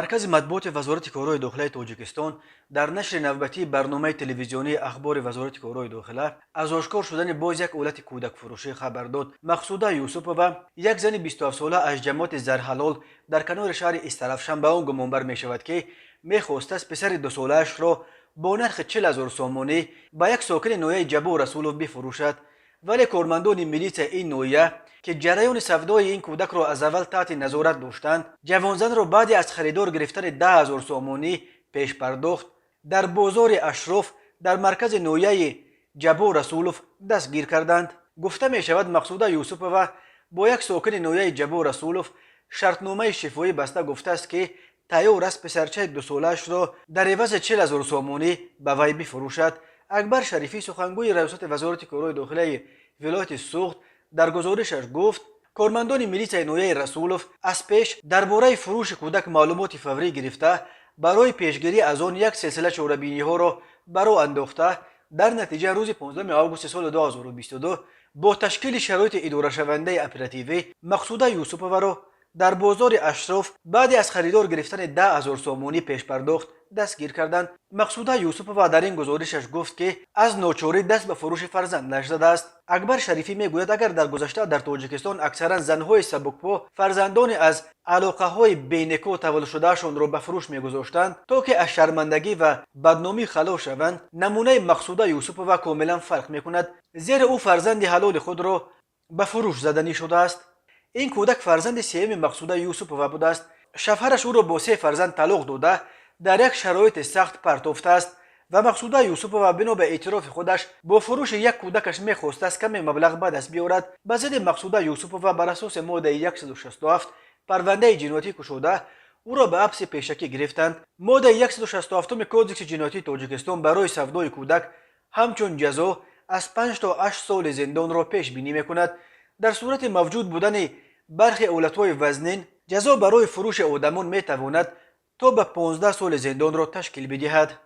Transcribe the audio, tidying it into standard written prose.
Маркази матбуоти Вазорати корҳои дохилаи Тоҷикистон дар нашри навбатии барномаи телевизионии «Ахбори Вазорати корҳои дохила» аз ошкор шудани боз як ҳолати кӯдакфурӯшӣ хабар дод. Мақсуда Юсупова, як зани 27сола аз ҷамоати Зарҳалол дар канори шаҳри Истаравшан, ба он гумонбар мешавад, ки мехостааст писари дусолаашро бо нархи 40 000 сомонӣ ба як сокини ноҳияи Ҷаббор Расулов бифурӯшад. Вале кормандони милитсияи ин ноҳия, ки ҷараёни савдои ин кӯдакро аз аввал таҳти назорат доштанд, ҷавонзанро баъди аз харидор гирифтани 10 000 сомонӣ пешпардохт дар бозори Ашроф дар маркази ноҳияи Ҷаббор Расулов дастгир карданд. Гуфта мешавад, Мақсуда Юсупова бо як сокини ноҳияи Ҷаббор Расулов шартномаи шифоӣ баста, гуфтааст, ки тайёр аст писарчаи дусолаашро дар ивази 40 000 сомонӣ ба вай бифурӯшад. Акбар Шарифӣ, сухангӯи раёсати Вазорати корҳои дохилаи вилояти Суғд, дар гузоришаш гуфт, кормандони милитсияи ноҳияи Расулов аз пеш дар бораи фурӯши кӯдак маълумоти фаврӣ гирифта, барои пешгирӣ аз он як силсила чорабиниҳоро ба роҳ андохта, дар натиҷа рӯзи 15 августи соли 2022 бо ташкили шароити идорашавандаи оперативӣ Мақсуда Юсуповаро дар бозори Ашроф баъди аз харидор гирифтани 10 000 сомонӣ пешпардохт дастгир карданд. Мақсуда Юсупова дар ин гузоришаш гуфт, ки аз ночорӣ даст ба фурӯши фарзандаш задааст. Акбар Шарифӣ мегӯяд, агар дар гузашта дар Тоҷикистон аксаран занҳои сабукпо фарзандоне аз алоқаҳои беникоҳ таваллудшудаашонро ба фурӯш мегузоштанд, то ки аз шармандагӣ ва бадномӣ халос шаванд, намунаи Мақсуда Юсупова комилан фарқ мекунад, зеро ӯ фарзанди ҳалоли худро ба фурӯш заданӣ шудааст. Ин кӯдак фарзанди сеюми Мақсуда Юсупова будааст. Шавҳараш ӯро бо се фарзанд талоқ дода, дар як шароити сахт партофтааст ва Мақсуда Юсупова, бино ба эътирофи худаш, бо фурӯши як кӯдакаш мехостааст каме маблағ ба даст биёрад. Ба зидди Мақсуда Юсупова бар асоси моддаи 167 парвандаи ҷиноятӣ кушода, ӯро ба ҳабси пешакӣ гирифтанд. Моддаи 167 Кодекси ҷиноятии Тоҷикистон барои савдои кӯдак ҳамчун ҷазо аз 5 то 8 соли зиндонро пешбинӣ мекунад. Дар сурати мавҷуд будани бархе ҳолатҳои вазнин, ҷазо барои фурӯши одамон метавонад то ба 15 соли зиндонро ташкил бидиҳад.